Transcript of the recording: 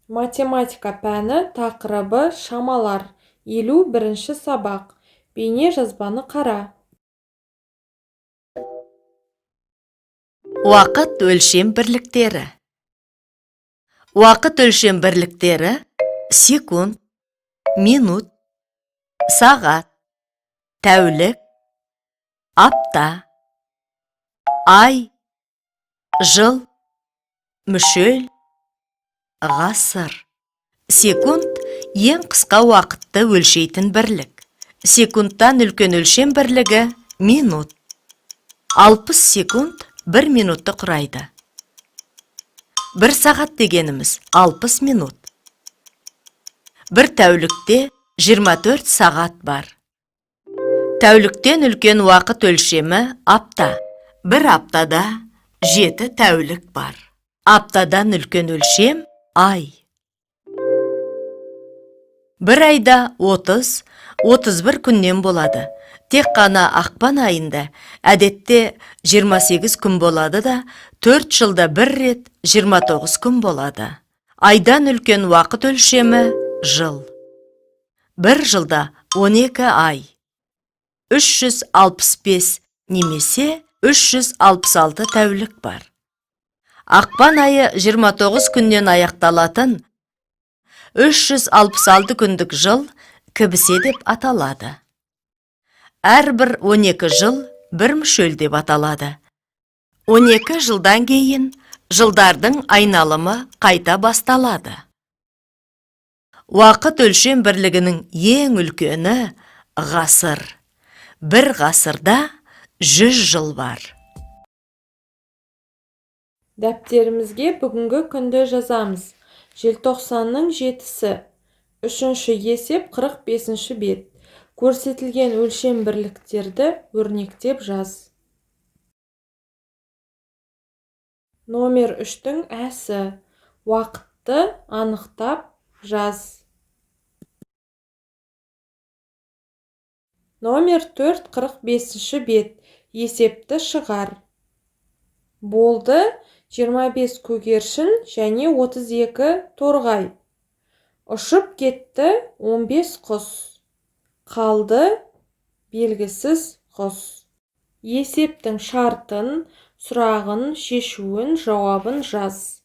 Математика пәні тақырыбы шамалар. 51-ші сабақ. Бейне жазбаны қара. Уақыт өлшем бірліктері. Уақыт өлшем бірліктері секунд, минут, сағат, тәулік, апта, ай, жыл, мүшел, ғасыр. Секунд ең қысқа уақытты өлшейтін бірлік. Секундтан үлкен өлшем бірлігі минут. 60 секунд 1 минутты құрайды. 1 сағат дегеніміз 60 минут. 1 тәулікте 24 сағат бар. Тәуліктен үлкен уақыт өлшемі апта. 1 аптада 7 тәулік бар. Аптадан үлкен өлшем ай. 1 айда 30-31 күннен болады. Тек қана ақпан айында әдетте 28 күн болады да, 4 жылда бір рет 29 күн болады. Айдан үлкен уақыт өлшемі жыл. 1 жылда 12 ай. 365 немесе 366 тәулік бар. Ақпан айы 29 күннен аяқталатын 366 күндік жыл кібісе деп аталады. Әрбір 12 жыл бір мүшел деп аталады. 12 жылдан кейін жылдардың айналымы қайта басталады. Уақыт өлшем бірлігінің ең үлкені ғасыр. Бір ғасырда 100 жыл бар. Дәптерімізге бүгінгі күнді жазамыз. Желтоқсанның 7-сі. 3-ші есеп 45-ші бет. Көрсетілген өлшем бірліктерді өрнектеп жаз. Номер 3-тің әсі. Уақытты анықтап жаз. Номер 4 45-ші бет. Есепті шығар. Болды 25 көгершін және 32 торғай. Ұшып кетті 15 құс. Қалды белгісіз құс. Есептің шартын, сұрағын, шешуін, жауабын жаз.